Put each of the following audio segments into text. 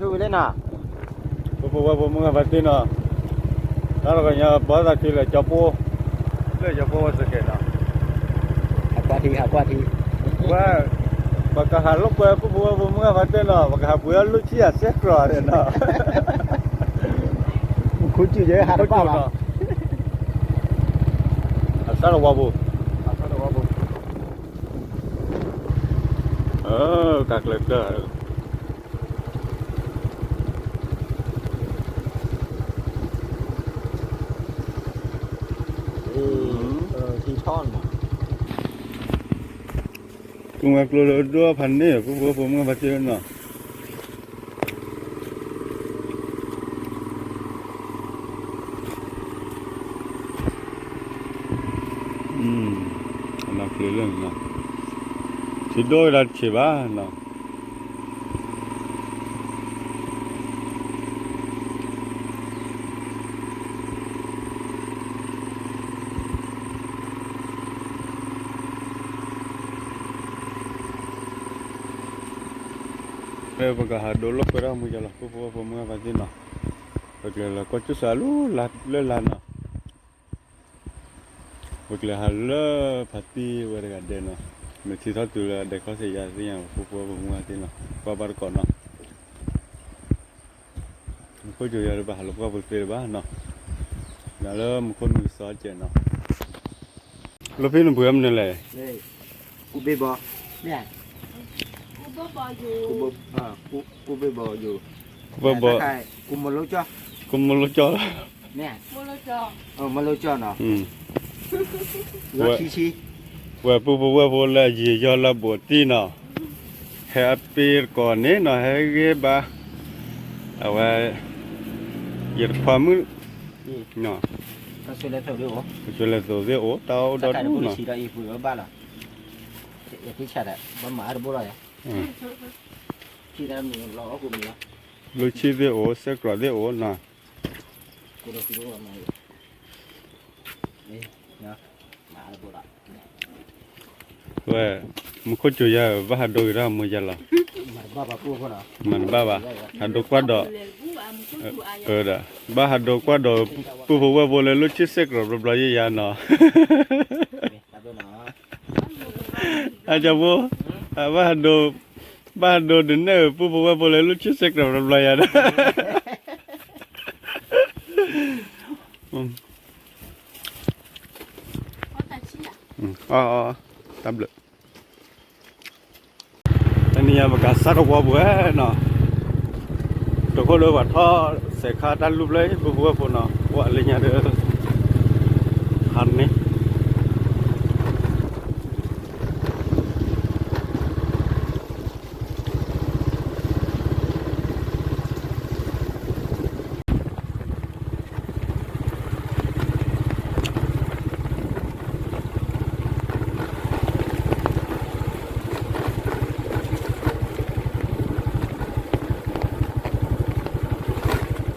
ထူဝံၤလံနီၤ, ပဖိဝဲၢ်ဖိမုၢ်ဂၤဖါတံၢ်နီၤ, တၢ်တဂီၤညါဘီသးခံလၢကၠီပိ, လၢကၠီပိဝဲစကဲးနီၤ, ဟးကွၢ်ထံ ဟးကွၢ်ထံ, ဝဲ, ပကဟးလိာ်ကွဲပဖိဝဲၢ်ဖိမုၢ်ဂၤဖါတံၢ်နီၤ, ပကဟးပှ့ၤအီၣ်လိၣ်ဆံၣ်အစဲကြၢးန့ၣ်နီၤ, မူခိၣ်စူၤယဲဟးတပၣ်ဘၣ်, အစၢ်တဝီပူၤ, အစၢ်တဝီပူၤ, အ, ကးကျၢၤကျၢၤ ကဝဲၤကျိၤလၢဒိၣ်ဖးန့ၣ် ပဖိဝဲၢ်ဖိမုၢ်ဂၤဖါတံၢ်နီၤ, အနီၢ်ကျ့လၢန့ၣ်နီၤ, ထံဒိၣ်ဝဲဒၣ်တဆံးဘၣ်နီၤ. ပကဟးဒိလိာ်ကွဲဒၣ်မူယလီၤ ပဖိဝဲၢ်ဖိမုၢ်ဂၤဖါတံၢ်နီၤ, ပကျဲၤလီၤကီၢ်ကၠိၣ်စးလၢလါနီၤ, ပကျဲၤဟးလၢဖါတံၢ်ဝဲတဂၤဒဲးနီၤ, မ့ၢ်ထံထီၣ်တုၤလၢအဒဲးခီၣ်စ့ၢ်ယါသ့ၣ်ညါ ပဖိဝဲၢ်ဖိမုၢ်ဂၤဖါတံၢ်နီၤ, ကွၢ်ဘၣ်တကိးနီၤ. မူခိၣ်စူၤယဲဒၣ်ဘၣ်ဟးလီၤပှၢ်ပူၤသ့တဘၣ်နီၤ, ဒီးလၢမူခိၣ်မုၢ်ကစီစဲးနီၤ, လီၢ်ဖံနပှ့ၤအီၣ်မနုၤလဲၣ်, ကူဘ့ၣ်ဘီ, ကူဘ့ၣ်ဘီယိၤ, ကူဘ့ၣ်ဘီ, ကူမလိကၠီ, ကူမလိကၠီလီၤ, မလိကၠီနီၤ, ဝဲပူဖိဝဲၢ်ဖိလၢအယံာ်ယီၢ်လၢအဘူးအတံၢ်နီၤ, ဟဲအပ့ၤတကိးန့ၣ်နီၤ ဟဲဂ့ၤဘၣ်, အဝဲ, ယတခွါမုၣ်, ကဆၢလဲၤသိးသ့ၣ်အိၣ် တၢ်အိၣ်ဒီဒူၣ်နီၤ, ဘၣ်မၤအါတဘိလီၤ, ဘျုးဆံသ့ၣ်အိၣ် စဲကြးသ့ၣ်အိၣ်နီၤ, ဝဲ, မူခိၣ်စူၤယဲ ဘၣ်ဟးဒိက့ၤတၢ်မူယဲလီၤ, မၤတဘၣ်ဘၣ်, ဟးဒိကွၢ်ဒီး, ဒီး, ဘၣ်ဟးဒိကွၢ်ဒီး, ပူဖိဝဲၢ်ဖိလၢလိၣ်ဆံၣ်စဲကြးဘျီဘျီယဲယါနီၤ, အကၠီဖိ, ဘၣ်ဟးဒိ, ဘၣ်ဟးဒိဒုးနဲၣ်ပူဖိဝဲၢ်ဖိလၢလိၣ်ဆံၣ်စဲကြးဘျီဘျီယါဒီး တၢ်ဘျုး, တနံၤညါပကစၢ်တဝီပူၤဝဲနီၤ, တခိၣ်လၢပှၤထီၣ်စဲးခါတၢ်လူၢ်ဖျၢၣ် ပူဖိဝဲၢ်ဖိနီၤ ပှၤလၢညါဒီး, ဟါန့ၣ်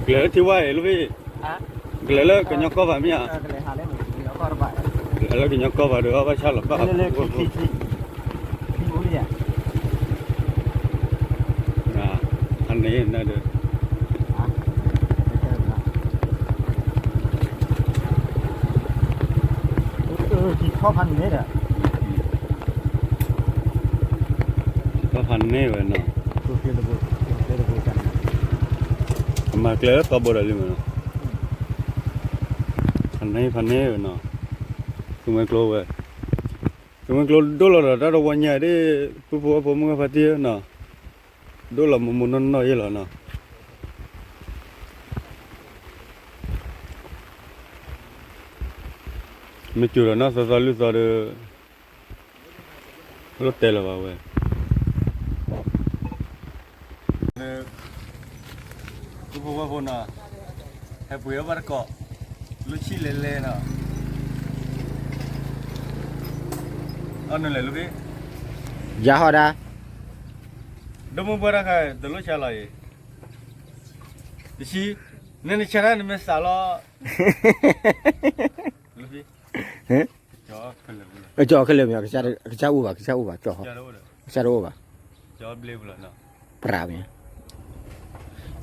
ကလဲၤလၢထံဝါအံၤလၢဖဲ, ကလဲၤလၢကညီကီၢ်ဘၣ်မ့ၢ်ဧါ, ကလဲၤလၢကညီကီၢ်ဘၣ်ဒီး အီၣ်ဘၣ်ဆၣ်လီၤဘၣ်, ဖဲန့ၣ်နဒီး ထီၣ်ဖးန့ၣ်ဒီး, ထီၣ်ဖးန့ၣ်ဝဲနီၤ, အမၤကျဲသီဘိဒီးလံမးနီၤ, ဖးန့ၣ်ဖးန့ၣ်ဝဲနီၤ, သုးမွဲကျိဝဲ, သုးမွဲကျိဒိၣ်လီၤဒီးတၢ်တဝီညါဒ်, ပူဖိဝဲၢ်ဖိမုၢ်ဂၤဖါတံၢ်နီၤ, ဒိၣ်လီၤမိၢ်မိၢ်နီၢ်နီၢ်ယဲလီၤနီၤ. မ့ၢ်စူၤဒီးနီၢ်သီသီလုၢ်သီဒီး, လိၣ်တဲလၢၤဘၣ်ဝဲ, ပူဖိဝဲၢ်ဖိနီၤ, ဟဲပှ့ၤအီၣ်ဘၣ်တကိး, လိၣ်ဆံၣ်လဲၤလဲၤနီၤ, အီၣ်နုာ်လဲၤလၢဖဲ, ယၤဟီဒၣ်, ဒိၣ်မုၢ်ဘှၢ်တၢ်ခါ တလိၣ်ဆါလီၤအံၤ, တဆံ, နနဆါတၢ်နမ့ၢ်စးလီၤ, လၢဖဲ, ကၠီခဲလၢာ်မ့ၢ်, ကစၢ်အိၣ်ဘၣ် ကစၢ်အိၣ်ဘၣ်, ကၠီ, ကစၢ်တအိၣ်ဘၣ်, ပြးမ့ၢ်, ကစၢ်တအိၣ်ဘၣ်,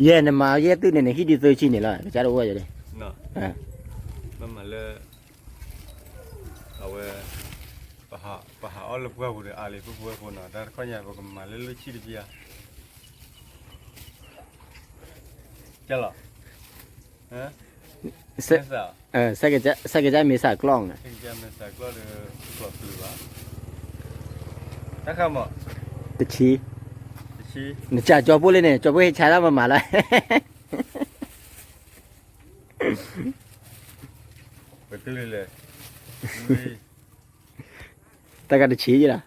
ယဲနမၤယဲသုန့ၣ်န့ၣ် ဟံၣ်ဒုးသၢဆံန့ၣ်လီၤ ကစၢ်တအိၣ်ဝဲယၤဒီး, မ့ၢ်မၤလၢ အဝဲ ပဟးအီၣ်လၢပှၢ်ပူၤဒီးအါလံ ပပဝဲဖိနီၤ တၢ်တခီညါ ပကမၤလၢလၢဆံတပျၢ် ကလီၤ စဲကစၢ်မ့ၢ်စးကျီၢ်န့ၣ်, တၢ်ဃါမး, တဆံ, နစံးကၠီပိၢ်လၢန့ၣ် ကၠီပိၢ်ဟ့ၣ်ဆါတၢ်မၤမၤလီၤ, ပတုၤလံလဲၣ်, တၢ်ကတဆံယလီၤ.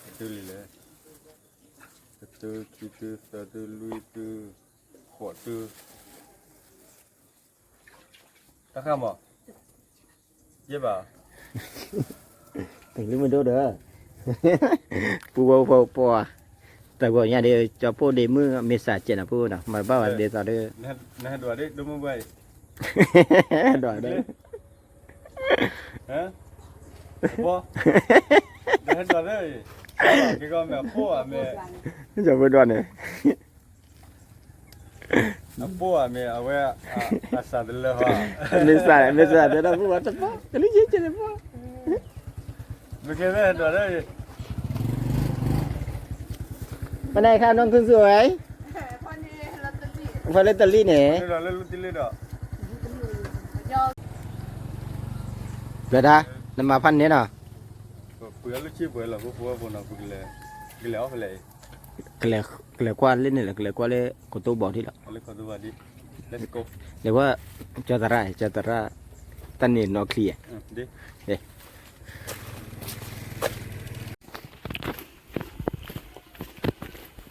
ကတုၤလံလဲၣ်, ကတုၤ ခံတုၤ သၢတုၤ လွံၢ်တုၤ ဃိးတုၤ, တၢ်ဃါမး, ယဲၢ်ဘၣ်, တကလုၢ်မ့ၢ်ဒိၣ်ဒီး, ပူဝဲဖိပှၤ, တၢ်ဂီၤညါဒီး ကၠီပိၢ်ဒ့မုၣ်မ့ၢ်စးကဲးနီၤ ပူဝဲနီၤ မၤတဘၣ်ဝဲဒ်သိးဒီး, နဟဲဒွးဒ်ဒိၣ်မုၢ်ဘၣ်အံၤ, ဒွးဒီး, ဟဲ, ကၠီပိၢ်ဒွးန့ၣ် အပိၢ်ဧါမ့ၢ်အဝဲ အစးတလၢဟီ, မ့ၢ်စး မ့ၢ်စးတဲဒီးပူဝဲတပီၢ် ကလုၢ်ယ့ၢ်ကဲးန့ၣ်ပီၢ်, မ့ၢ်ကဲသ့ၣ်ဒွးဒီး, ပနၢ်ခါနီၢ်ခုၣ်စူၣ်ဝဲ, ဖဲလၢတလံၣ်န့ၣ်, လၢတလံၣ်ဒီး, ဘျၢဒၣ်, နမၤဖးန့ၣ်နီၤ, ပှၤလၢဆ့ပှဲၤလီၤ ပဖိဝဲဖိနီၤ ပကလဲၤအီၣ်ဖဲလဲၣ်, ကလဲၤကွၢ်လၢန့ၣ်လီၤ ကလဲၤကွၢ်လၢကတိၢ်ဘီဒံးလီၤ, လဲၤကွၢ်, ကၠီသရၣ် ကၠီသရၣ်, တၢ်န့ၣ်နီၢ်ချံ,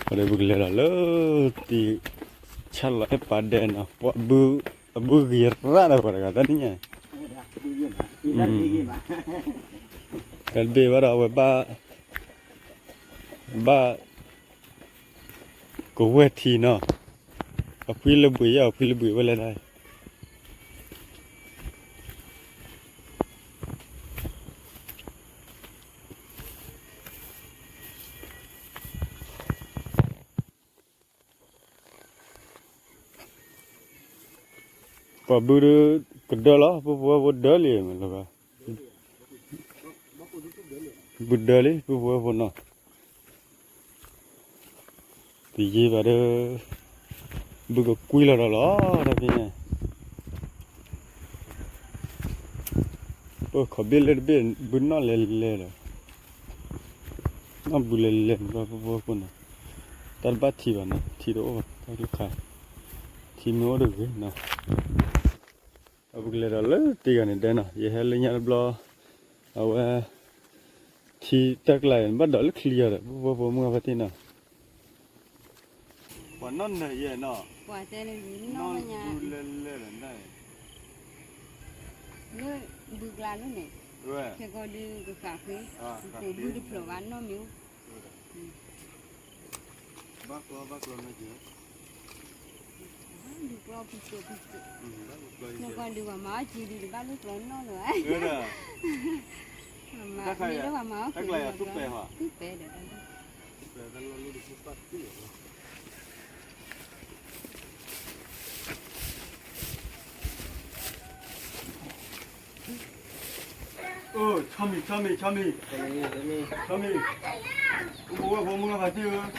ပကလဲၤလီၤလၢ တံၤ, ဆၣ်လီၤအဲၣ်ပာ်ဒဲးနီၤ ပှၤဘု, အဘုဂ့ၤရၣ်ဒီးပှၤတဂၤတၢ်နံၣ်ညါ, တၢ်တဘ့ၣ်ဘၣ်ဒီးအဝဲဘၣ်, ဘၣ်, ကဝဲၢ်ထံနီၤ, အဖှံလၢဘှံးယဲၢ် အဖှံလၢဘှံးဝဲလဲၣ်ဒၣ် ပှၤဘုဒုးကဒၢလီၤ ပပဝဲဖိဒၢလံမ့ၢ်လီၤ, ဘုဒၢလံ ပပဝဲဖိနီၤ, တယံာ်ဘၣ်ဒီး, ဘုကကွံလီၤဒီးလီၤ တၢ်ဖဲန့ၣ်, ပခီၣ်ဘ့ၣ်လၢတဘ့ၣ် ဘုနီၣ်လဲၤလဲၤဒီး, နီၣ်ဘုလဲၤလဲၤ ပပဝဲဖိနီၤ, တၢ်တဘၣ်ထံဘၣ်နီၤ ထံတအိၣ်ဘၣ် တၢ်တခါ, ထံမ့ၢ်အိၣ်တဂ့ၤနီၤ, အပကလဲၤဒီးလၢတံၤဂၤန့ၣ်ဒဲနီၤ ယဟဲလၢညါတဘျီ, အဝဲ, ထံတၢ်ကျါအံၤ နဘၣ်ဒိးလၢချံအီၤဒီး ပပဝဲဖိမုၢ်ဂၤဖါတံၢ်နီၤ, ပှၤနီၣ်နၢၤယဲနီၤ, ပှၤတဲလၢနီၣ်ညါ, လၢ, လၢဘုကျါလၢန့ၣ်, ခဲကီၢ်ဒုးကဃာ်ဃ့, ဘုတဖျိးဘၣ်နီၣ်မ့ၢ်အိၣ် ဘၣ်ကျီဘၣ်ကျီနီၤက့ၤ, ဘၣ်ကျီဖုစိဖုစိ, နကွၢ်ဒုးပှၤမၤအီၣ်က့ၤဒုးတဘၣ်လိၣ်ကျီနီၣ်လၢၤဘၣ်, မ့ၢ်လၢပှၤမၤအီၣ်က့ၤဒုး, သူပဲာ်ဒီး အိ ဆီမံၤ ဆီမံၤ ဆီမံၤ, ဆီမံၤ, အိ ပဝဲဖိမုၢ်ဂၤဖါတံၢ်ဧၢ,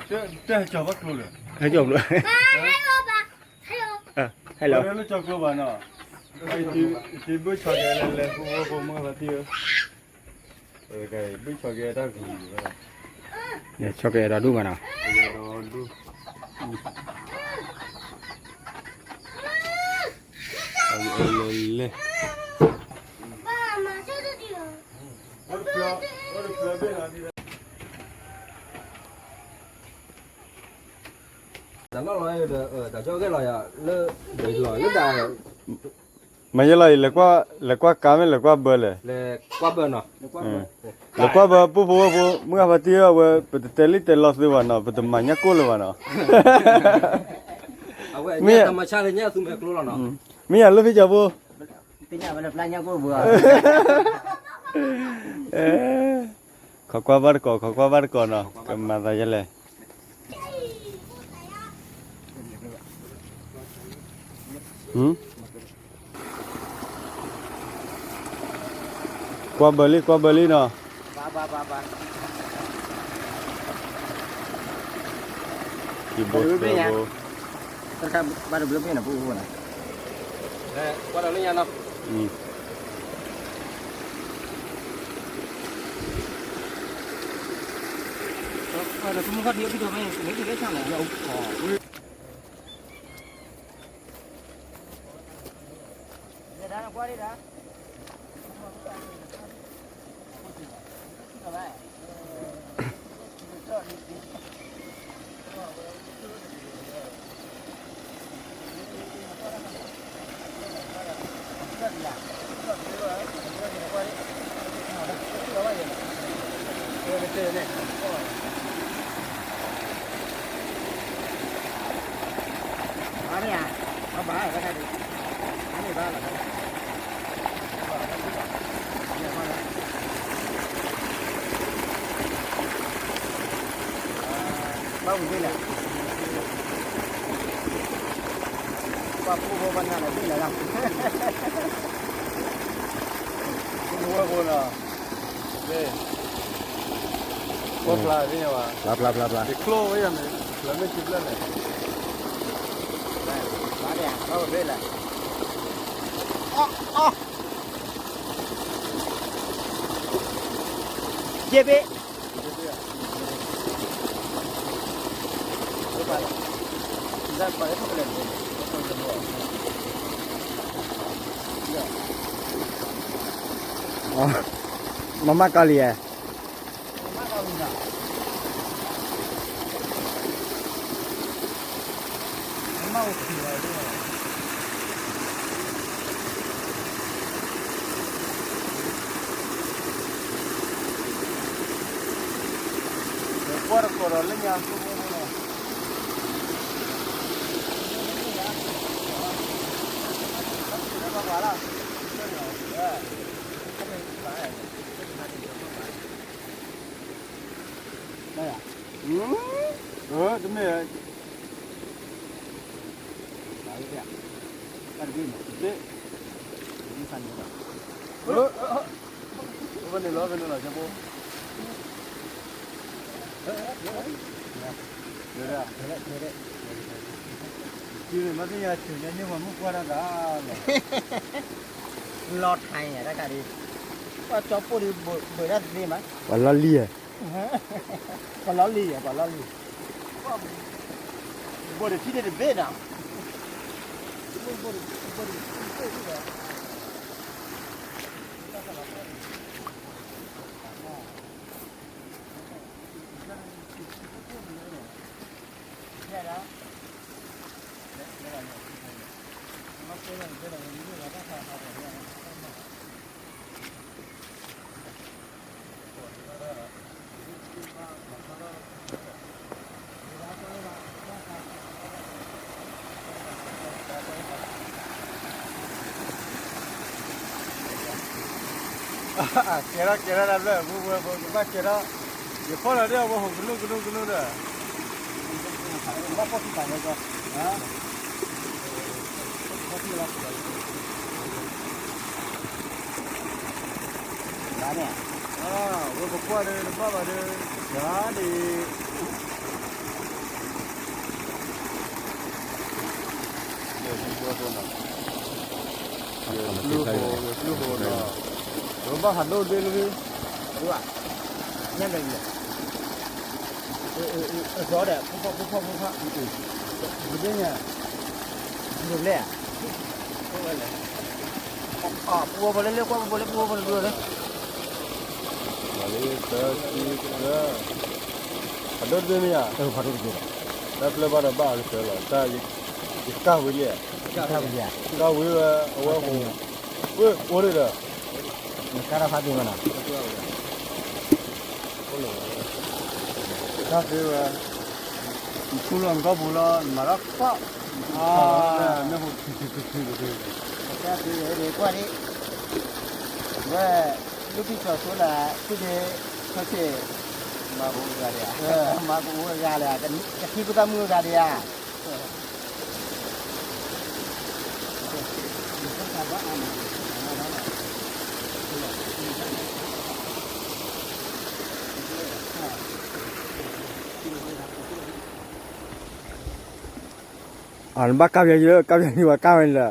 တဲဟဲကၠီၤဘၣ်ကျိၤဒီး, ဟဲကၠီၤကျိၤ, ဟဲလီၤ, လၢကၠီၤကျိၤဘၣ်နီၤ, တဘုၣ်ဆီကဲလဲၤလဲၤ ပဝဲဖိမုၢ်ဂၤဖါတံၢ်ဧၢ, ဘုၣ်ဆီကဲတၢ်ဂ့ၤ, ဆီကဲဒီဒူၣ်မးနီၤ လဲၤလဲၤ, တၢ်လီၢ်လီၤ, တၢ်ကၠီၣ်ကဲလီၤယၤလၢ, လီၤလၢဒၣ်, မ့ၢ်ယဲလီၤအံၤ လဲၤကွၢ်ကါမ့ၢ်လဲၤကွၢ်ဘၢလဲၣ်, လဲၤကွၢ်ဘၢ ပူဖိဝဲၢ်ဖိ မုၢ်ဂၤဖါတံၢ်ဧၢ အဝဲ ပတတဲလံတဲလီသုဘၣ်နီၤ ပတမၤညၣ်ကိၢ်လၢၤဘၣ်နီၤ, မ့ၢ်, မ့ၢ်ယၤလၢဖံကၠီဖိ, သ့ၣ်ညါဝဲလၢပျၢ်ညါကိၣ်ပူၤဧါ. အဲ, ခိးကွၢ်ဘၣ်တကိး ခိးကွၢ်ဘၣ်တကိးနီၤ ကမၤသးယဲလဲၣ်. ကွၢ်ဘၢလံ ကွၢ်ဘၢလံနီၤ. ကံဘိသၢဘိ, ဘၣ်တဘျုးမ့ၢ်နပူဖိနီၤ, ကွၢ်ဒီးလၢညါနီၤ. ဘၣ်ဝံၤဒ်လဲၣ်, ပှၤပူဖိပှၤနးလၢဒ်လဲၣ်လီၤ, ပူဖိဖိလီၤ, ပှၤဖျါသ့ၣ်ညါဘၣ်, ဖျါဖျါဖျါဖျါ, ယချိၣ်ဝဲယၤန့ၣ် ဖျါမ့ၢ်ခံဖျၢၣ်န့ၣ်, ဘၣ်ဒ်လဲၣ်, အီၣ်အီၣ် ယဘ့ၣ်, မၤမၤကီလံဧါ. ကွၢ်တကိးဒီးလၢညါ, တမ့ၢ် ဘၣ်န့ၣ်လီၤ ဘၣ်န့ၣ်လီၤ ကဘိ, တုၤန့ၣ်မ့ၢ်သ့ၣ်ညါ ဆူညါန့ၢ်ပှၤမုၣ်ကွၢ်တၢ်သးလီၤ, လီၤထါညါတၢ်ခါဒ်, ပှၤကၠီပိၢ်ဒ်ဘၣ်တၢ်သ့မး, ပှၤလီၢ်လံၢ်ဧါ, ပှၤလီၢ်လံၢ်ဧါ ပှၤလီၢ်လံၢ်, ဘိၣ်တထံၣ်တဘ့ၣ်နီၤ. ကဲထီၣ်ကဲထီၣ်တၢ်ဘျၢၣ် ပူဖိဖိကဘၣ်ကဲထီၣ်, ယဖီၣ်လီၤဒ်အဝဲဟိၣ်ကနူၣ်ကနူၣ်ကနူၣ်ဒီး ဘၣ်ဖီၣ်ထံၣ်တၢ်ဝဲကီ, ဝဲပကွၢ်ဒီးတဘၣ်ဘၣ်ဒီး, ယၤဒ် ယဘျုးဖိနီၤ, ယဘျုးဖိနီၤ, ယဘၣ်ဟးဒိၣ်ဒ့လၢ, ညၣ်ဒီးယဲ, အစီဒီး ဖိဖီဖိဖီဖိဖီ, ပဒ့ညါ, ဒိးလဲၣ်, ပူဖိလၢလၢကွၢ်ပူဖိလၢပူဖိလၢပူဖိလၢ, မၤလၢသၢဆံသၢ, ဖးဒိၣ်တဘ့ၣ်မ့ၢ်ဧါ, ဖးဒိၣ်တဘ့ၣ်, တၢ်ဖျၢၣ်ဘၣ်ဒီးဘၣ်အကစၢလီၤ, တၢ်ယကၢ်ဝံၤလံ, ကၢ်ဝံၤဝဲအဝဲဟိၣ်, ဝဲအိၣ်ဒံးဒီး, နကၢ်တၢ်ဖးဒိၣ်မးနီၤ, တၢ်ဖဲဝဲ, နထူလီၤနကီၢ်ပူၤလီၤ နမၤတၢ်ဖး, မ့ၢ်ဟိၣ်ထံထံထံထံတက့ၢ်, ကွၢ်ဒ်, ဝဲ, လူၢ်ထံကၠီၤစိလၢ, သူၣ်ဒ့, ခီၣ်ဆ့ၣ်, မၤကအိၣ်ဂၤလၢ, ကသံၣ်ဖိသၣ်မုၣ်အဂၤလၢယၤ အနဘၣ်ကၢ်ပယီၤလၢ ကၢ်ပယီၤန့ၣ်ဝဲကၢ်ဝဲန့ၣ်လၢ,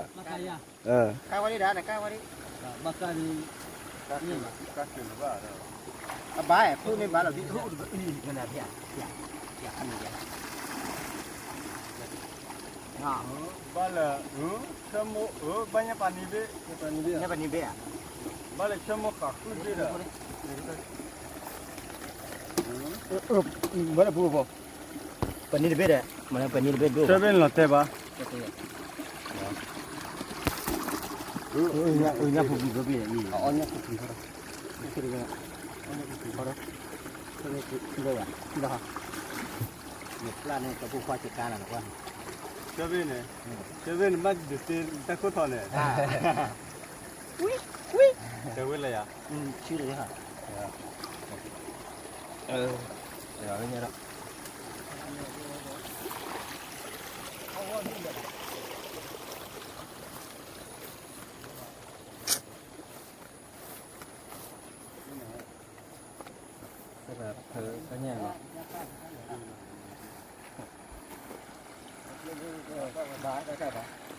ကၢ်ဝဲဒၣ်, ကၢ်ဝဲဒၣ်, အဘၣ်ဖုန့ၢ်ဘၣ်လီၤ, ဘၣ်လၢ, ဆၢမိၢ်အၢ ဘၣ်ညၣ်ပာ်နံၤဘ့ၣ်, ညၣ်ပာ်နံၤဘ့ၣ်ဧါ, ဘၣ်လၢဆၢမိၢ်ဃးဃုဘ့ၣ်ဒီး, ဘၣ်လၢပူဖိ, ပနံၤတဘ့ၣ်ဒီး, မ့ၢ်ပနံၤတဘ့ၣ်ဒိၣ်, ဆၢဘ့ၣ်န့ၣ်လီၤတဲာ်ဘၣ်, ညၣ်ဖိဘံၣ်ဘ့ၣ်အံၤ, ညၣ်ဖိဘံၣ်ဘ့ၣ်, နပျၢ်န့ၣ်ကဖိခွါစကါလီၤ, ဆၢဘ့ၣ်န့ၣ်, ဆၢဘ့ၣ်န့ၣ်ဘၣ်ဒုးသ့တၢ်ခိၣ်ထီၣ်န့ၣ်, ဝံ, ဝံ, ဆၢဝဲလၢယၤ, ဆၢလၢယၤ, အ, အ, တၢ်ညၣ်လီၤ,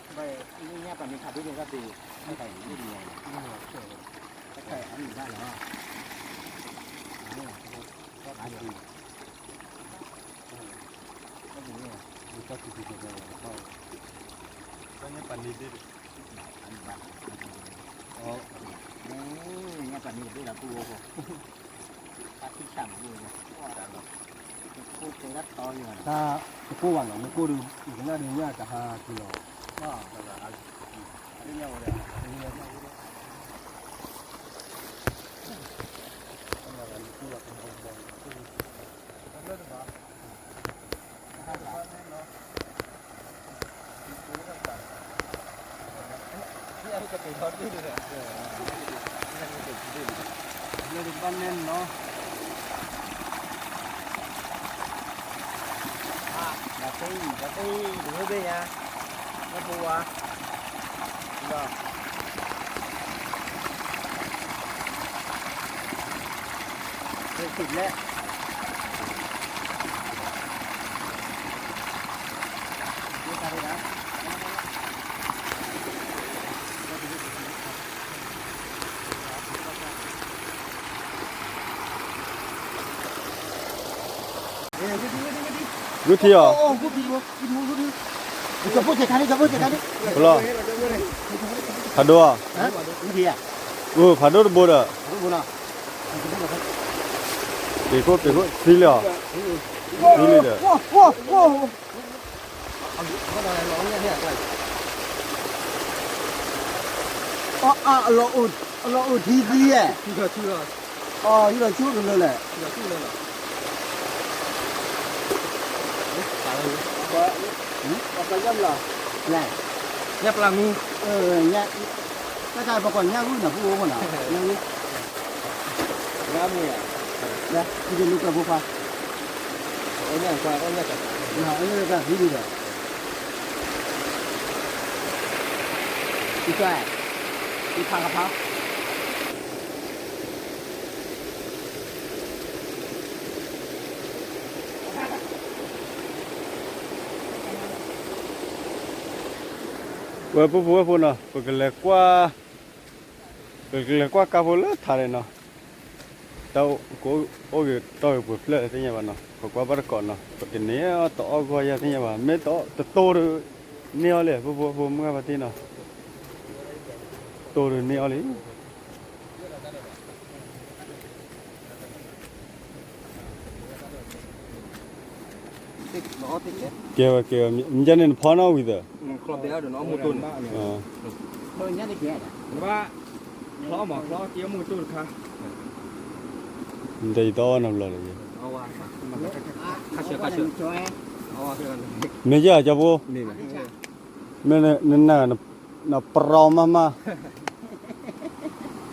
ဘၣ်, ဘၣ်, ညၣ်ပာ်နံၤခးဒိၣ်န့ၣ်တၢ်သ့, တၢ်ခးအံၤဘၣ်လီၤ, တၢ်ခးအံၤ, တၢ်ခးအံၤ, တၢ်ခးအံၤ, တၢ်ခးအံၤ, တၢ်ခးအံၤ, ညၣ်ပာ်နံၤတဘ့ၣ်လၢပူဖိ, တၢ်သံၣ်ဆၣ်မ့ၢ်ဘၣ်လီၤ, တကိၢ်ဘၣ်နီၤ, မ့ၢ်ကိၢ်ဒီး ယကနၣ်ဒီးညၣ်တဟါက့ၤလီၤ, လၢတဘၣ်နဲၣ်နီၤ, လၢသ့ၣ်အံၤ လၢသ့ၣ်အံၤ တဝဲဘ့ၣ်ညါ, လၢပဝါ, ဒီး ဂုၢ်ထံအီၤ, ဖးဒိၣ်အီၤ, အိၣ်ဖးဒိၣ်တဘိဒီး, ပ့ၤခိၣ် ပ့ၤခိၣ် သံလံအီၤ, သံလံဒီး အလီၤအိၣ်ထံသံဧါ, အီၤ ယလီၤဆိကလၢလဲၣ်, ညၣ်ပျၢ်မုၢ်, တၢ်တၢ်ပကွၢ်ညၣ်ဂုၢ်နၤ ပူဖိနီၤ, ညၣ်ဂုၢ်, ညၣ်မုၢ်, လၢ ယဒုးလူၤကွဲးဖိခွါ, အီၣ်ညၣ်တၢ်သံဒံးဒီး, ယက, ယဖးကဖး ဝဲၢ်ဖိဖိဝဲၢ်ဖိနီၤ, ပကလဲၤကွၢ်, ပကလဲၤကွၢ်ကါဖိလၢထးန့ၣ်နီၤ, တၢ်ကအိၣ်ဂ့ၤတီၢ်ဂ့ၤပှဲၤဖျၢၣ်သ့ၣ်ညါဘၣ်နီၤ, ပကွၢ်ဘၣ်တကိးနီၤ, ပကန့ၢ်အီၣ်တအီၣ်ဂီၢ်ယၤသ့ၣ်ညါဘၣ်, မ့ၢ်တတိၢ်ဒီး, န့ၢ်အီၣ်လံ ဖိဖိဖိမုၢ်ဂၤဘၣ်သ့ၣ်နီၤ, တိၢ်ဒီးန့ၢ်အီၣ်လံ. ကဲဝဲကဲဝဲ, မ့ၢ်န့ၣ်နဖီနီၣ်ဝံၤသၢ, နတအီၣ်နီတဘျီလၢၤ, မ့ၢ်ယကၠီဖိ, မ့ၢ်နနာ်, နီၢ်ပရီမးမး,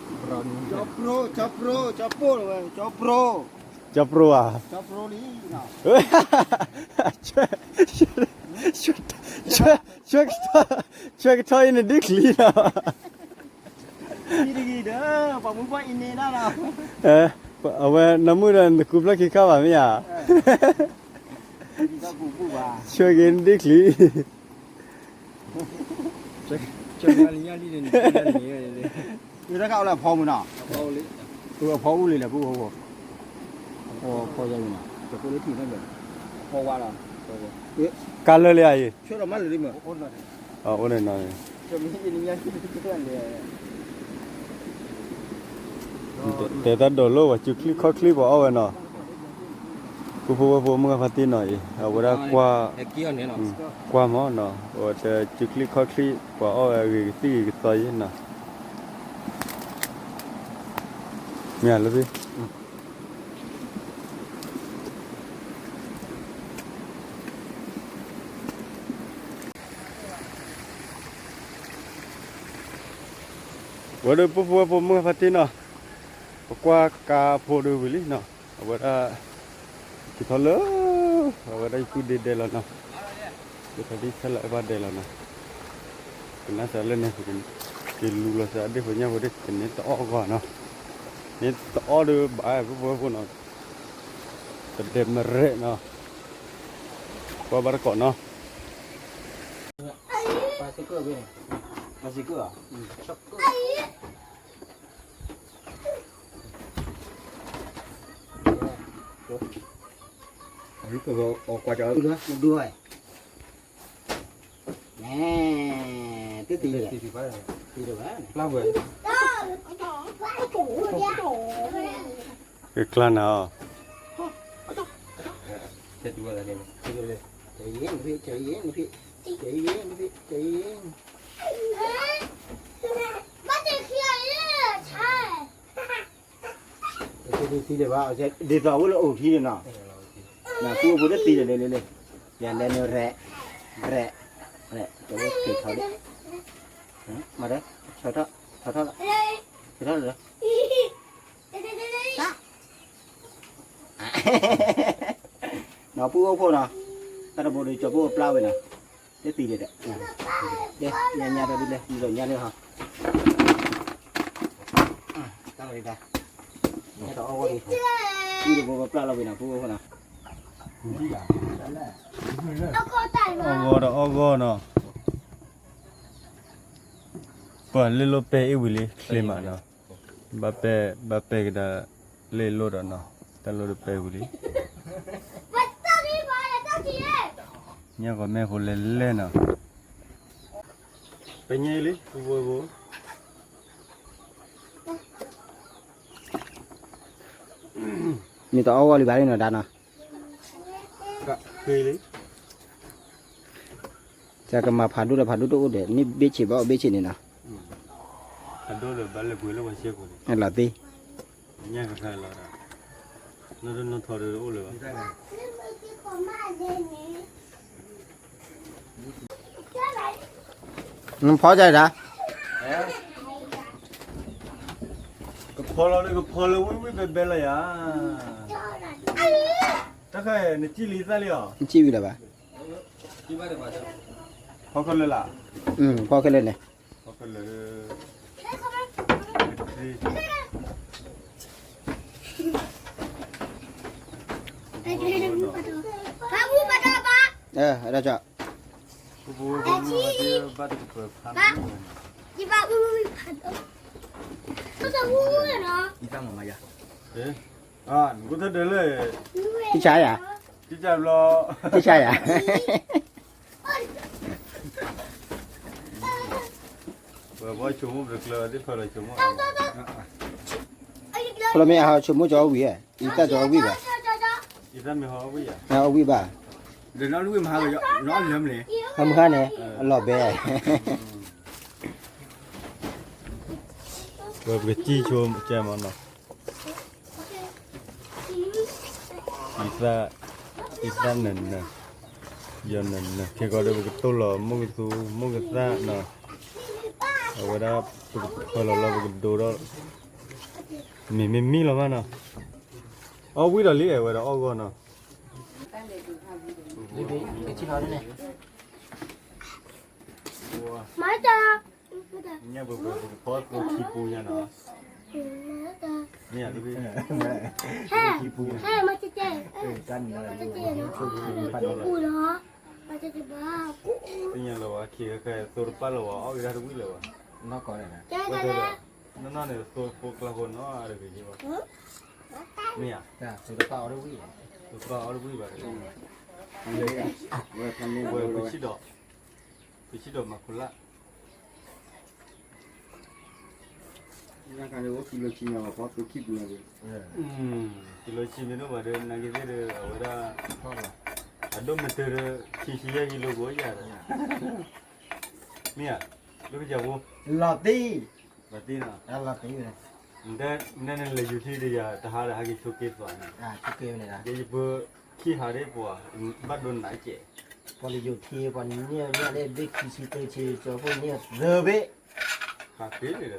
ကၠီပရိ, ကၠီပရိ, ကၠီပရိဝဲ, ကၠီပရိ, ကၠီပရိဧါ, ကၠီပရိလံ, ဆှၢကထီၣ်အံၤနဒုးချံလီၤ, ဒီး အဝဲနီၢ်မုၣ်ဒီးနကူဖျၢၣ်ခံခါဘၣ်မ့ၢ်ဧါ, ဆှၢက့ၤနဒုးချံ တၢ်ခးအိၣ်လၢအဖီမုၢ်နီၤ, အဖီအိၣ်လံလဲၣ်, ပူအဖီ, အဖီယါမနီၤ, ကါလၢလံဧါအံၤ, အိၣ်န့ၣ်နီၤ, တဲတၢ်ဒိးလိဝဲ စုချံခီၣ်ချံပှၤအီၣ်ဝဲနီၤ, ပူဖိဝဲၢ်ဖိမုၢ်ဂၢ်ဖါတံၢ်နီၤအံၤ အဝဲဒၣ်ကွၢ်, ကွၢ်မနီၤ, အဝဲတဲစုချံခီၣ်ချံ ပှၤအီၣ်ဝဲအဂ့ၤကသံၣ်ဂ့ၤကသီယဲနီၤ, မ့ၢ်လၢဖံ ဝဲဒၣ်ပူဖိဝဲၢ်ဖိမုၢ်ဂၢ်ဖါတံၢ်နီၤ, ပကွၢ်ကါဖိဒီးဝံၤလံနီၤ, အဝဲဒၣ် က့ၤထီၣ်လၢ အဝဲဒၣ်ယပုၢ်ဒ့ဒဲးလီၤနီၤ, က့ၤထီၣ်ဒ်ဆၢလၢအဘၣ်ဒဲးလီၤနီၤ, ကနၣ်စၢၤလၢန့ၣ် က့ၤလူလီၤစၢၤအဒ့ၣ်ဖိညၣ်ဖိဒ့ၣ် ကန့ၢ်တအီၣ်အဂီၢ်နီၤ, န့ၢ်တအီၣ်ဒီးဘၣ်ပူဖိဝဲၢ်ဖိနီၤ, တဒဲးမရဲၣ်နီၤ, ကွၢ်ဘၣ်တကိးနီၤ က့ၤကျါနၤအီၤ, သံလၢၤဘၣ်, ဒ်သိးအိၣ်လၢအိၣ်ထံန့ၣ်နီၤ, နပူဖိတသံလၢၤလၢလၢလၢ, ယၤလဲၤနရဲၣ်, ရဲၣ်, ရဲၣ်, ကဲထီၣ်ဒၣ်, မၤဒၢ, ဆီထီၣ်, ဆီထီၣ်လီၤ, ဆီထီၣ်လီၤ, နီၢ်ပူဖိနီၤ, တၢ်တဘိဒီးကၠီဖိအပျၢ်ဝဲနီၤ, တသံလၢၤဒီး, ညါညါဒီးဒ်လဲၣ်, ဒ်သိးညါလၢဟီ, တၢ်လီၤဒၣ်, ညါတအီၣ်ဂီၢ်ဒံး, ပူတဘိပပျၢ်လီၤဝဲနီၤ ပူဖိနီၤ, အီၣ်ဂီၢ်ဒီးအီၣ်ဂီၢ်နီၤ, ပှၤလ့လိာ်ပဲအ့ၣ်ဝံၤလံ ချ့မးနီၤ, ဘၣ်ပဲ, ဘၣ်ပဲကဒါလ့လိာ်ဒီးနီၤ, တၢ်လိာ်ဒီးပဲဝံၤလံ, ညၣ်ဂီၤမဲာ်ဖိလဲၤလဲၣ်နီၤ, ပညဲလံ ပူဖိဖိ မ့ၢ်တအီၣ်ဂီၢ်လံဘၣ်လံနီၤ ဒါနီၤ, ကလံ, ကမၤဖးဒိၣ်ဒီးဖးဒိၣ်တအိၣ်ဒီး န့ၢ်ဘ့ၣ်ဆံးဘၣ်အီၣ်ဘ့ၣ်ဆံးန့ၣ်နီၤ, ဖးဒိၣ်ဒီးဘၣ်လဲၤပှ့ၤလၢပှၤစ့ၢ်ကီးန့ၣ်, လီၤသ့, ညၣ်ကခါလီၤ, နီၢ်ဒိၣ်နီၢ်ထီဒီးတအိၣ်လၢၤဘၣ် နဖီကဒါ, ကဖီလီၤဒီး ကဖီလၢဝံၣ်ဝံၣ်ဘဲဘဲလီၤယၤ, တၢ်ခါ နစံၣ်လံသၣ်လံအီၤ, နစံၣ်ဝံၤလၢၤဘၣ်, ဖီခဲလၢာ်လၢ, ဖီခဲလၢာ်န့ၣ် အဲ အဲဒါကြောင့် နကထဒၢလၢ တၢ်ဆါယၤ, တၢ်ဆါယၤ, ဝဲဘီဆိကမိၣ်ပတကျၢၤသ့ၣ်ဖၢလီၤဆိကမိၣ်, ဖဲလီၤမ့ၢ်အဟးဆိကမိၣ်ကၠီဝံၤ, အံသၣ်ကၠီဝံၤဘၣ်, အဝံၤဘၣ်, မုၢ်ဃါန့ၣ် အလီၤဘဲ, ဝဲပကစံၣ်ဆိကမိၣ်မနီၤ အံသၣ်, အံသၣ်နၢၤနၢၤ, ယီၤနၢၤနၢၤ ခဲကီဒီးပကတိၢ်လီၤ မိၢ်ကသူ မိၢ်ကသၣ်နီၤ, အဝဲဒၣ် ပကဖၢလီၤလီၤ ပကဒိဒီး မ့ၢ်မ့ၢ်မံလီၤမးနီၤ, အီၣ်ဝံၤဒီးလံ အဝဲဒၣ်အီၣ်ဂီၢ်နီၤ, မၤတၢ် ညၣ်ပှဲၤပှဲၤ ပကဖီသိခံပူညါနီၤ, မ့ၢ်ဧါ, ဟဲ မၤတၢ် မၤတၢ် ပူလီၤ, မၤတၢ်တဘၣ်, သ့ၣ်ညါလၢၤဝဲ ခံခဲခဲ သိတပာ်လၢၤဝဲ အီၣ်က့ၤတၢ်တဝံၣ်လၢၤဘၣ်, နီၢ်ကီၢ်န့ၣ်, နီၢ်နီၢ်န့ၣ် သိဖိကျါဖိနီၤ အါတက့ၢ်ဘၣ်, မ့ၢ်ဧါ, သိတပာ်အီၣ်တဝံၣ်, သိတပာ်အီၣ်တဝံၣ်ဘၣ်တဂ့ၤ, ဝဲပဆံၣ်ဒီး, ပဆံၣ်ဒီးမၤခိလၢ် ကံလိဆံမ့ၢ်ဒိၣ်ဘၣ်ဒီး နာ်က့သ့ၣ်ဒီး အဝဲဒၣ် အဒိၣ်မ့ၢ်တၢ်ဒီး ခံဆံယဲၢ်ကံလိကအိၣ်ယၤဒီး မ့ၢ်ဧါ, လီၤတံၢ်, လီၤတံၢ်နီၤ, လီၤတံၢ်ဝဲ, နလဲၤယူၤထံဒီးယၤ တဟါဒီးဟဲက့ၤဆိးက့သွးန့ၣ်, ယပၢၤခံဟးဒ်ပှၤ ဘၣ်ဒိနးကဲး, ပှၤလၢယူၤထံ ပှၤန့ၢ်န့ၢ်လၢဘ့ၣ်ခံဆံတၢဆံ ကၠီဖိန့ၢ်သၢဘ့ၣ်, ကဲဆ့ၣ်နီၤ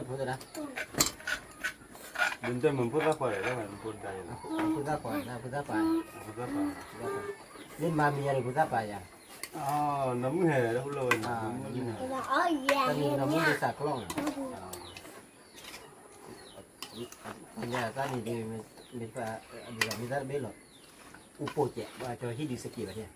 ဖိသၣ်ဒၣ်, ဒ်တဲမ့ၢ်ဖိသၣ်ခွါဒီး ဖိသၣ်ခွါ, ဖိသၣ်ခွါ, ဖိသၣ်ခွါ, မ့ၢ်မၤမံၤယၤန့ၣ် ဖိသၣ်ပာ်ယၤ, နီၢ်မုၣ်ဟဲလၢဟူလီၤဝဲ, တၢ်န့ၣ်နီၢ်မုၣ်ဒ်စးကျီၢ်န့ၣ်, တၢ်န့ၣ်ဒ် မ့ၢ်သၣ်တဘ့ၣ်လီၤ, အိၣ်ပိာ်ကဲး ဘၣ်ကၠီဟံၣ်ဒ်စက့ၤဘၣ်န့ၣ်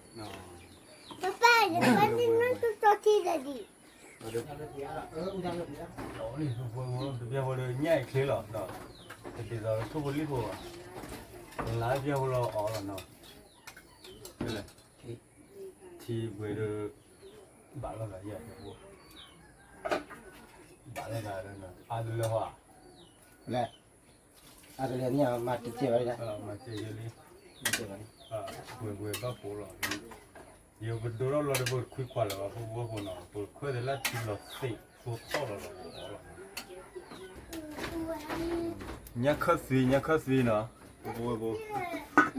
ပပၢ် တဘၣ်န့ၣ် တဘၣ်န့ၣ် တဘၣ်န့ၣ် တဘၣ်န့ၣ် တဘၣ်န့ၣ် တဘၣ်န့ၣ် တဘၣ်န့ၣ် တဘၣ်န့ၣ် တဘၣ်န့ၣ် တဘၣ်န့ၣ် တဘၣ်န့ၣ် တဘၣ်န့ၣ် တဘၣ်န့ၣ် တဘၣ်န့ၣ် တဘၣ်န့ၣ် တဘၣ်န့ၣ် ထံပှဲၤဒီး ဘၣ်လီၤသးယဲၢ်ဖိ, ဘၣ်လီၤသးဒီး အါတလၢဟီဧါ, လဲၣ်, အါတလၢန့ၣ် မၤတစဲးဘၣ်လံ, မၤတစဲးလံ, ပှဲၤပှဲၤဘၣ်ကိးလီၤ, ယပဒိထီၣ်လီၤဒီး ပခွံခွါလၢၤဘၣ် ဖိဖိဖိနီၤ, ပခွဲးသးလၢထံလီၤသ့ၣ် သိထီၣ်လီၤလီၤလီၤ, ညၣ်ခၢၣ်သွံ ညၣ်ခၢၣ်သွံနီၤ, ဖိဖိဖိ ဝံၣ်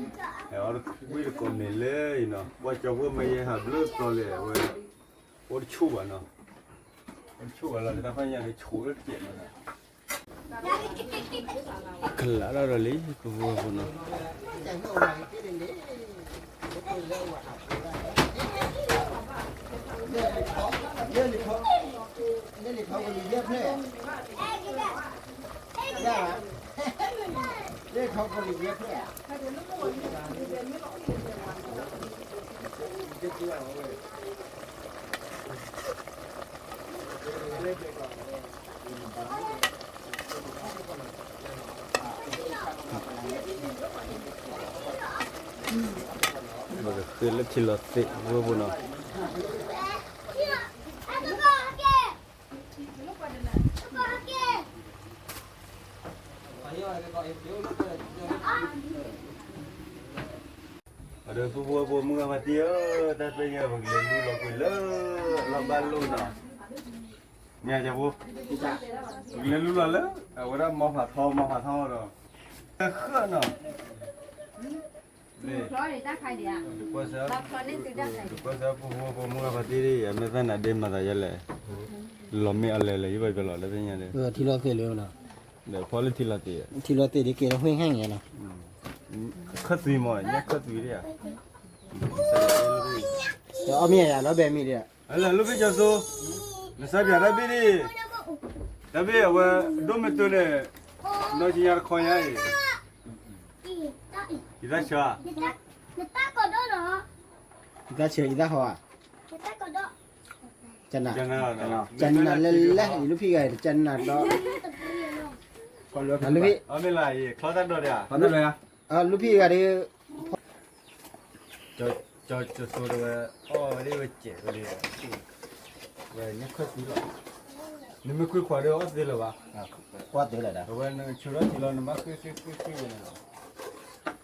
တကိးမ့ၢ်လၢအံၤနီၤ, ပှၤကၠီဖိမ့ၢ်ယဲဟးဘျုးသီလဲၣ် အဝဲ အိၣ်တဆူၣ်ဘၣ်နီၤ, အိၣ်တဆူၣ်ဘၣ်လီၤ တၢ်ဖးညါန့ၣ် ဆိးလၢတစဲးနီၤ, ကလးဒၣ်ဒီးလံ ဖိဖိဖိနီၤ, ဘၣ်ကဃ့လၢထံလီၤသ့ၣ် ဖိဖိနီၤ ဒီးပုၢ်ဖိဝဲၢ်ဖိမုၢ်ဂၤဖါတံၢ်ဧၢ, တၢ်သ့ၣ်ညါပကလဲၤလူလီၤကွံာ်လၢ လီၢ်ဘၣ်လိၣ်နီၤ, မ့ၢ်ဧါ ကၠီဖိ, ပကလဲၤလူလီၤလၢ အဝဲဒၣ်မီဖးထီ မီဖးထီဒီး ဃၢနီၤ, ကွၢ်စၢ်ပုၢ်ဖိဝဲၢ်ဖိမုၢ်ဂၤဖါတံၢ်ဒ် အမဲာ်သၣ်နါဒ့မၤသးယဲလဲၣ်, လီၤမ့ၢ်အလဲၤလဲၤ ယဘၣ်ပျီလီၤ တၢ်သ့ၣ်ညါဒီး, ထံလီၤသ့ၣ်လၢ, ဒီးဖီလၢထံလီၤသ့ၣ်, ထံလီၤသ့ၣ်ဒ်ကဲထီၣ်ဟ့ၣ်ဟဲၣ်န့ၣ်နီၤ, ခၢၣ်သွံမး ညၣ်ခၢၣ်သွံဒ်ဧါ, ဒီးအီၣ်မ့ၢ်ယၤလီၤ ဘဲမ့ၢ်ဒ်ဧါ, လၢ လူၢ်ဖံးကၠီၤစိ, နစါပၠးတၢ်ဘ့ၣ်ဒ်, တၢ်ဘ့ၣ်အဝဲ ဒိၣ်မ့ၢ်တၢ်န့ၣ်, နီၢ်ဆံညါတခီညါအံၤ, ယတၢ်ဆၢ, ယတၢ်ဆၢ ယတၢ်ဟီဧါ, ကနၣ်, ကနၣ်လဲၣ်လဲၣ် ယလူၢ်ဖံးဂၤ ကနၣ်ဒီး, လူၢ်ဖံး, လူၢ်ဖံးဂၤဒီး, ကၠီၤစိတဝဲ အီၣ်ဝဲဒ်ဝဲစဲးဝဲဒ်, ဝဲညၣ်ခၢၣ်သွံလီၤ, နမ့ၢ်ဃုခွးဒီးအီၣ်သ့လၢၤဘၣ်, ကွၢ်သ့လၢၤဒီး အဝဲနဆၢထီၣ်ထံလီၤ နဘၣ်ဃ့ဃ့ဃ့ဃ့ဝဲန့ၣ်လီၤ,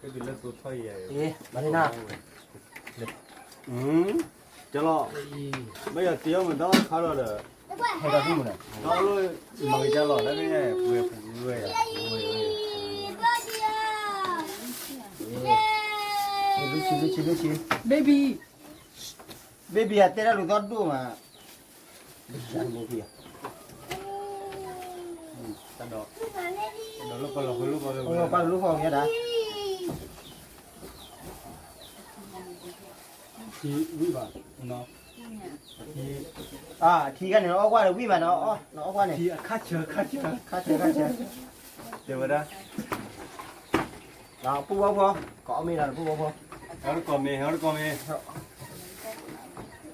ဃ့တုၤလၢသိထီၣ်ယၤအံၤ, ဘၣ်န့ၣ်နီၤ, ကလီၤ, ဘၣ်ယၤတ့အီၣ်မ့ၢ်တၢ်အီၣ်ခါလီၤဒီး, ဟဲတၢ်ဒူၣ်မ့ၢ်န့ၣ်, တၢ်အီၣ်လီၤ, မၤက့ၤတၢ်လီၤ တၢ်မ့ၢ်ညါပှဲၤပူၤဝဲယၤ, ဘ့ဘံ, ဘ့ဘံဧၢ တဲတၢ်လူၤသီၣ်ဒိၣ်မး, ဘ့ဘံဧၢ ဒီး ဒီးလၢပလီၢ်ဃုလိၣ်ဘီလၢ ပှၤလိၣ်ဃီမ့ၢ်ဒၣ် ထံဝံၣ်ဘၣ်နီၤ, ထံ, အထံခါန့ၣ် နအီၣ်ကွၢ်ဒီးဝံၣ်ဘၣ်နီၤ, နအီၣ်ကွၢ်န့ၣ် ထံအခါဆၢခါဆၢ, ခါဆၢခါဆၢ, တဲဝဲဒၣ် ဒီးပူၣ်ဝဲဖိ, ကအီၣ်မ့ၤဒီးပူၣ်ဝဲဖိ, ဟဲတကီၢ်မ့ၢ် ဟဲတကီၢ်မ့ၢ်,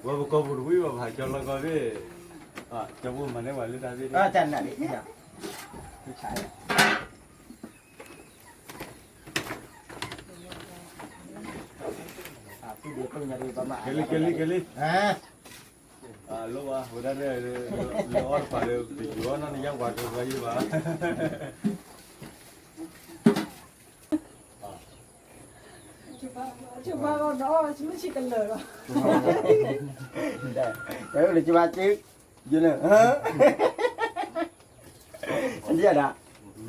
ဝဲပကီၢ်ပူၤတဝံၣ်ဘၣ် ပဟးကၠီလီၤကီၢ်သ့ၣ်, ကၠီပူၤမၤန့ၢ်ပှၤလၢတၢ်သ့ၣ်, တၢ်နးန့ၣ် ကလံ ကလံ ကလံ, အလိၣ်ဘၣ် ဝဲဒၣ်လၢအီၣ်တပၤဒီး ပယူၤအီၣ်နီၢ်နယါဝၤကဝဲယဘၣ်, ကဘၣ်အီၣ်နီၢ် မ့ၢ်ဆံးကလၢာ်လီၤ, တၢ်လၢကဘၣ်က့, ယန့ၣ် နဒံၣ်ဧါဒၣ်,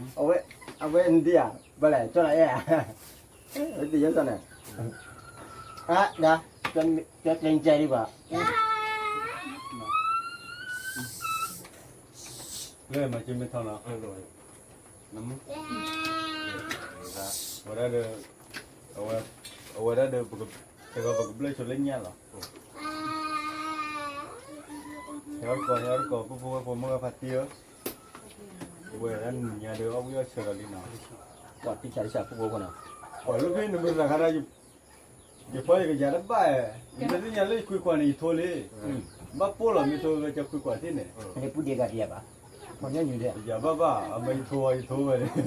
အဝဲ အဝဲနဒံၣ်ဧါ, ဘၣ်လဲၣ် ကၠီလၢအဲၣ်ဧါ, ဝဲတယဲၢ်စီန့ၣ်, အဒၣ်, ကၠီကျဲကဲဒံးဘၣ်, လၢမၤက့မ့ၢ်ထီၣ်နီၤ, ဝဲဒၣ်ဒီး အဝဲဒၣ်ဒီး တဂီၤပကဘျၢၣ်ဆိလၢညၣ်လီၤ, ဟဲအီၣ်တကီၢ် ဟဲအီၣ်တကီၢ် ပူၣ်ဖိဝဲၢ်ဖိမုၢ်ဂၢ်ဖါတံၢ်ဧၢ, ဝဲဒၣ်နံၤညါဒီး အီၣ်ဝံၣ်အီၣ်ဆၢလီၤလံနီၤ, ပှၤတံၢ်ဆးတံၢ်ဆးပူၣ်ဖိဖိနီၤ, ပှၤလၢဖဲန့ၣ်မ့ၢ်တၢ်ခါဒီး ယဖီယကယၤတဘၣ်, ယမ့ၢ်သ့ၣ်ညါလၢယခွံခွါန့ၣ် ယထိလံ, ဘၣ်ပိၢ်လီၤမ့ၢ်ထိဝဲကခွံခွါသ့ၣ်န့ၣ်, ပူၣ်ဒ့ဂၤဒံးဘၣ်, ပှၤညီနုၢ်ဒံး, ယၤဘၣ်ဘၣ် အမ့ၢ်ယထိဝဲ ယထိဝဲန့ၣ် ပှ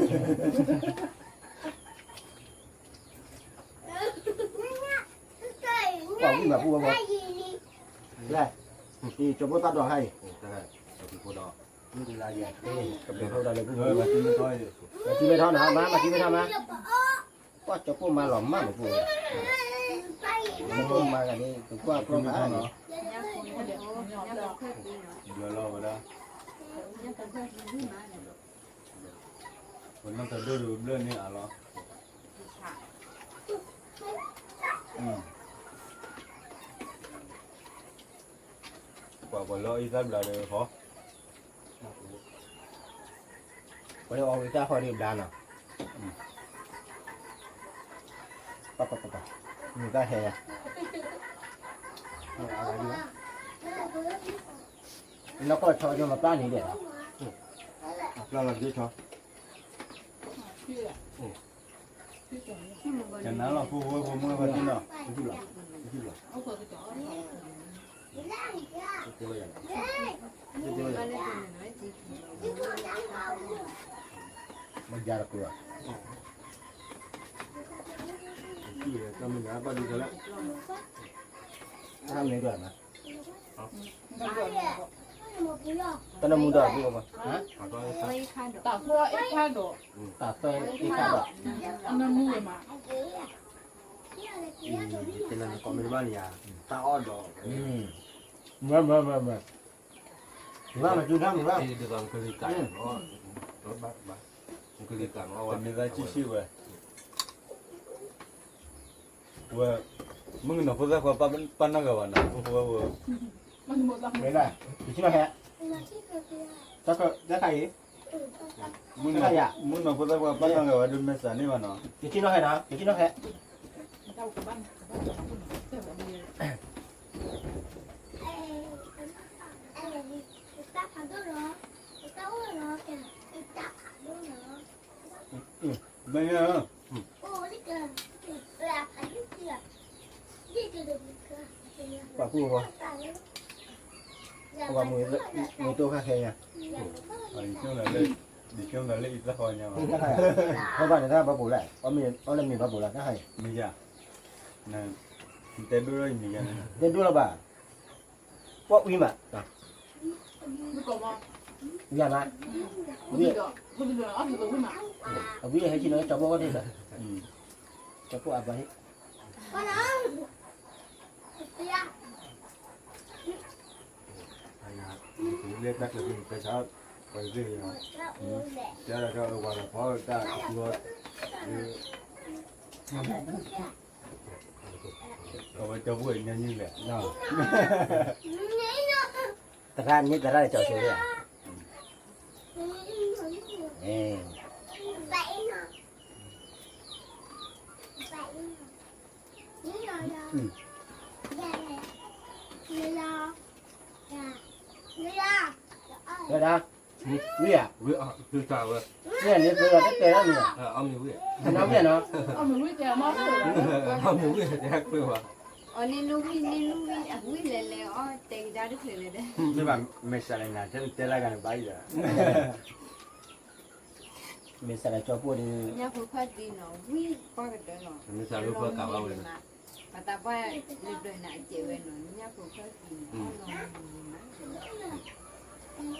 ၤဝံၣ်မၤပူၣ်ဝဲဘၣ်, လၢ, ကၠီဖိသၣ်ဒီးဟါအံၤ, ကဘျၢၣ်ထီၣ်ဒၣ်လၢပူၣ်ဖိ, မၤသံမ့ၢ်ထီၣ်နၤ မၤသံမ့ၢ်ထီၣ်မၤ, ပှၤကၠီဖိမၤလီၤမၢ်မၤပူၣ်, ကၠီဖိမၤဂၤန့ၣ် ကကွၢ်ကျီမး, ဘျၢၣ်လီၤဝဲဒၣ်, ပနီၢ်တဒိၣ်ဒီးဘျၢၣ်န့ၢ်အါလီၤ ပှၤပှၤလၢအီၣ်အံသၣ်ဘျါဒီးဟီ, ပှၤလၢအီၣ်အံသၣ်ဟီဒီးဘျါနီၤ, ပပပပ, မုၢ်တၢ်ဟဲယၤ, နီၢ်ကီၢ်ဆီကၠီမပျၢ်န့ၣ်ဒဲးလီၤ, အပျၢ်လီၤကၠီ, ကနၤလီၤဖိဖိဖိမုၢ်ဂၢ်ဖါတံၢ်နီၤ, မယါတကျိၤ, တၢ်မ့ၢ်ဒၣ်, တၢ်နမူဒီး, တၢ်သၢအ့ၣ်ခါဒီး, တၢ်သၢအ့ၣ်ခါဒီး, အနမူဝဲမး, ကနၤနကီၢ်မ့ၢ်တဘၣ်န့ၣ်ယါ, တၢ်အီၣ်ဒီး, မ့ၢ်မ့ၢ်မ့ၢ်မ့ၢ်, မ့ၢ်မ့ၢ်က့ၤတၢ်မ့ၢ်ဘၣ်, ကလံၤကၢ်နီၤ, မ့ၢ်သးကံၣ်ဆံၣ်ဝဲ, ဝဲ, မုၣ်ကနီၤဖိသၣ်ခွါပာ်နီၢ်ဂၤဘၣ်နီၤ, ဖိဝဲ, မ့ၢ်ဒၣ်, ယထံၣ်နီၣ်ဟဲ, တၢ်ခါအံၤ, မုၣ်ကနီၤဖိသၣ်ခွါပာ်နီၢ်ဂၤဘၣ်ဒီးမဲာ်သးန့ၢ်ဘၣ်နီၤ, ယထံၣ်နီၣ်ဟဲနီၤ, ယထံၣ်နီၣ်ဟဲ ပှၤကူၣ်ဝဲ, ပှၤမူၤတိၢ်ခါခဲညါ, ယကၠိလၢအံသၣ်ဃီညါ, ဟဲဘၣ်န့ၣ်တၢ်ဘၣ်ဘိးလဲၣ်, အီၣ်လၢမ့ၤဘၣ်ဘိးလဲၣ်, မ့ၢ်ယါ, တဲဒိၣ်လီၤယမ့ၢ်ယါ, တဲဒိၣ်လီၤဘၣ်, ပှၤဝံၤမး, ယါမး, အဝံၤဟဲဆံနီၤကၠီဖိအီၣ်တ့ၢ်ဘၣ်, ကၠီဖိအဘၣ်ဟ့ၣ် လၢတၢ်ကျဲၤဖဲန့ၣ် ဖဲဆါ ပှၤသ့ၣ်ညါ, တဲဒၣ်ကဝၤလီၤဖီတၢ်ကသံဝီ, အဝဲကၠီဖိညါနုၢ်လဲၣ်, သရၣ်န့ၣ်သရၣ်လၢကၠီဆိဧါ, ဝဲဒၣ်, ဝံဧါ, ဝံ, န့ၣ်သုဒီးတတဲလၢမ့ၢ်, အမ့ၢ်ဝံ, အနီၢ်ဝံနီၤ, အမ့ၢ်ဝံ, တဲကွၢ်, အန့ၣ်နဝံ, န့ၣ်နဝံ, ဝံလဲၤလဲၤအီၤ တဲကဒါတချုးလဲၣ်ဒီး, မ့ၢ်ဘၣ်မဲာ်ဆှးလဲၣ်နၤ တဲလၢဂၤန့ၣ်ဘၣ်အံၤဒီး, မဲာ်ဆှးလဲၣ်ကၠီပိၢ်ဒီး, ညၣ်ဖိဖၢၣ်သံနီၤ ဝံပှၢ်ကတၢၢ်နီၤ, မ့ၢ်ဆှးလၢပှၢ်ကးဘၣ်ဝဲ, ပှၤသးပှၢ်လၢဘျၢနၤအစဲးဝဲနီၤ ညၣ်ဖိဖၢၣ်သံနီၤ, အီၣ်နီၤမုၢ်မုၢ်မး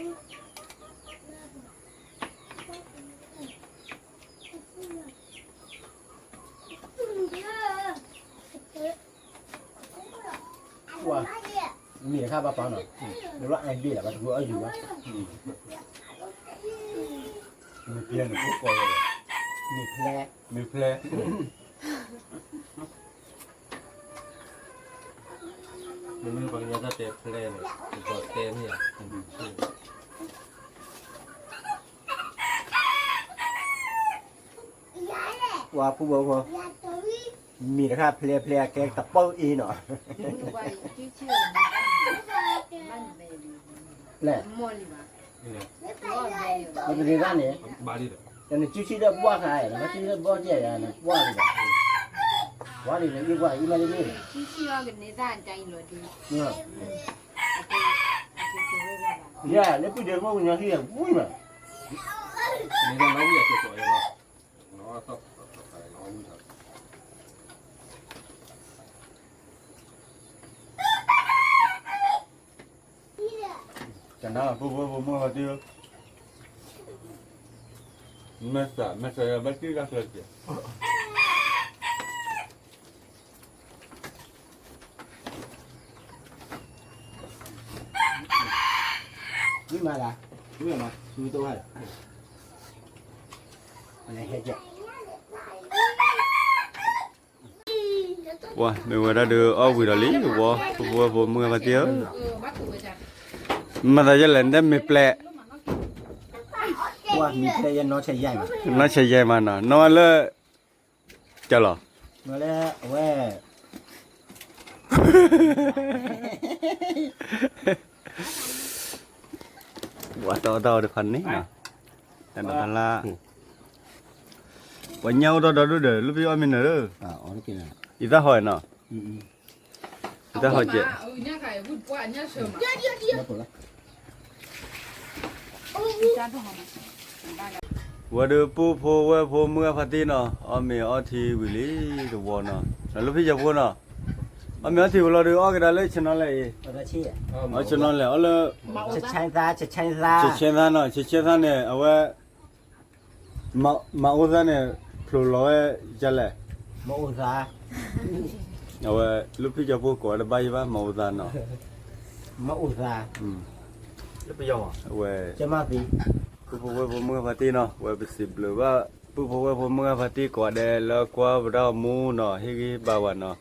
မ့ၢ်တခါဘၣ်ပာ်နီၤ, နလီၤအဲၣ်ဒ့ၣ်လၢဘၣ်တကူအီၣ်ယူၤဘၣ်, မ့ၢ်ပျဲနကိးလီၤ, မ့ၢ်ဖျဲ, မ့ၢ်ဖျဲ, မ့မ့ၢ်ပှၤကညီတၢ်တဲဖျဲန့ၣ်, ပှၤတဲန့ၣ်ဧါ, ပှၤဖုဘီဖိ, မ့ၢ်တခါဖျဲဖျဲအကဲတပၢၢ်အ့ၣ်နီၤ, လဲၣ်, ပတဂ့ၤဘၣ်န့ၣ်, တနစုဆံဒီးဘှၢ်ခါ, နစုဆံဒီးဘှၢ်ကဲ, နဘှၢ်လံ, ဘှၢ်လံ, အ့ၣ်ဘှၢ်အံၤမ့ၢ်တန့ၢ်, ယလၢပှၤဒဲးမ့ၢ်ကညီဟံၣ်ဝံၤမး ကနၣ် ဖိဖိဖိမုၣ်ဟီဒု, မဲာ်သး မဲာ်သးယဘၣ်တံၢ်တၢ်ချၢကဲ, မ့ၢ်မၤလၢ, မ့ၢ်မၤ, မ့ၢ်တအိၣ်ဟဲ, ဟဲကဲ ပှၤမ့ၢ်ဝဲဒၣ်ဒီး အီၣ်ဝံၤဒီးလံတဝီ, ဖိဖိဝဲၢ်ဖိမုၣ်ဖါတံၢ်ဧၢ, မၤသးယလဲၣ် နတမ့ၢ်ပျဲ, ပှၤမ့ၢ်ပျဲယဲနီၢ်ဆဲးယဲၢ်မး, နီၢ်ဆဲးယဲၢ်မးနီၤ, နီၢ်ဝဲလၢ, ကလီၤ, နီၢ်လၢအဝဲ ပှၤတီတီတခီန့ၣ်, တၢ်ဒီးတၢ်လၢ, ပှၤညၣ်အိၣ်ဒီဒီဒိၣ်ဒီး လူၢ်ဖံအီၣ်မ့ၢ်နၢၤဧၢ, ယတၢ်ဟီၣ်နီၤ, ယတၢ်ဟီၣ်ကဲး, ဝဲဒီးပူဖိဝဲၢ်ဖိမုၣ်အဖါတံၢ်နီၤ, အီၣ်မ့ၤအီထံဝံၤလံတဝီနီၤ, လူၢ်ဖံကၠီဖိနီၤ, အီၣ်မ့ၤအီထံဝံၤလီၤဒီး အီၣ်ကဒါလၢဆ့ၣ်နီၤလဲၣ်အံၤ, အီၣ်ဆ့ၣ်နီၤလဲၣ် အီၣ်လၢ ဆဲးဆဲးသါနီၤ, ဆဲးဆဲးသါန့ၣ် အဝဲ မၤအိၣ်သါန့ၣ် ဖျိးလီၤဝဲဒ်လဲၣ်, မၤအိၣ်သါ, အဝဲ လူၢ်ဖံကၠီဖိကိးဝဲတဘၣ်ယံၤဘၣ် မၤအိၣ်သါနီၤ, မၤအိၣ်သါ, အဝဲ ပူဖိဝဲၢ်ဖိမုၣ်အဖါတံၢ်နီၤ, ဝဲပစံးဘျုးဘၣ် ပူဖိဝဲၢ်ဖိမုၣ်အဖါတံၢ်ကိးဂၤဒဲးလၢကွၢ်ပဒၣ်အမူနီၤ, ဟ့ၣ်ဂံၢ်ဟ့ၣ်ဘါဝဲနီၤ,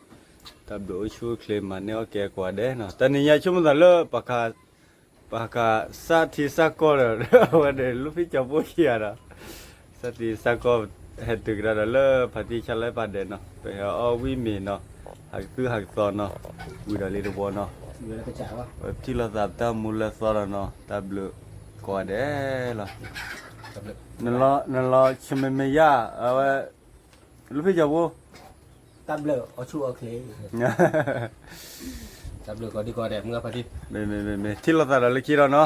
တၢ်ဘျုးအိၣ်ဆူၣ်အိၣ်ချ့မၤန့ၢ်အီၣ်ကဲကိးဂၤဒဲးနီၤ, တနံၤညါဆိကမိၣ်သးလၢ ပ ပဟးကးစၢ်ထံစၢ်ကီၢ်ဒီး အဝဲန့ၣ် လူၢ်ဖံကၠီဖိခံဂၤဒီး စၢ်ထံစၢ်ကီၢ် ဟဲတုၤကဒါဒီးလၢဖါတံၢ်ဆၣ်လၢပာ်ဒဲးနီၤ, ပဟဲအီၣ်ဝံၣ်မ့ၤနီၤ, ဟးကသုၣ်ဟးကသီနီၤ, ဝံၤဒီးလံတဝီနီၤ, ပထံၣ်လိာ်သးပတၢ်မူလၢသီဒီးနီၤ, တၢ်ဘျုးကိးဂၤဒဲးလီၤ, နလီၤဆၢမ့မ့ၢ်ယါ အဝဲ လူၢ်ဖံကၠီဖိ တၢ်ဘျုးအိၣ်ဆူၣ်အိၣ်ချ့ တၢ်ဘျုးကိးဒံကိးဂၤဒဲး မုၢ်ဂၤဖါတံၢ် မ့မ့မ့မ့ ထံၣ်လိာ်သးဒီးလၢခံဒီးနီၤ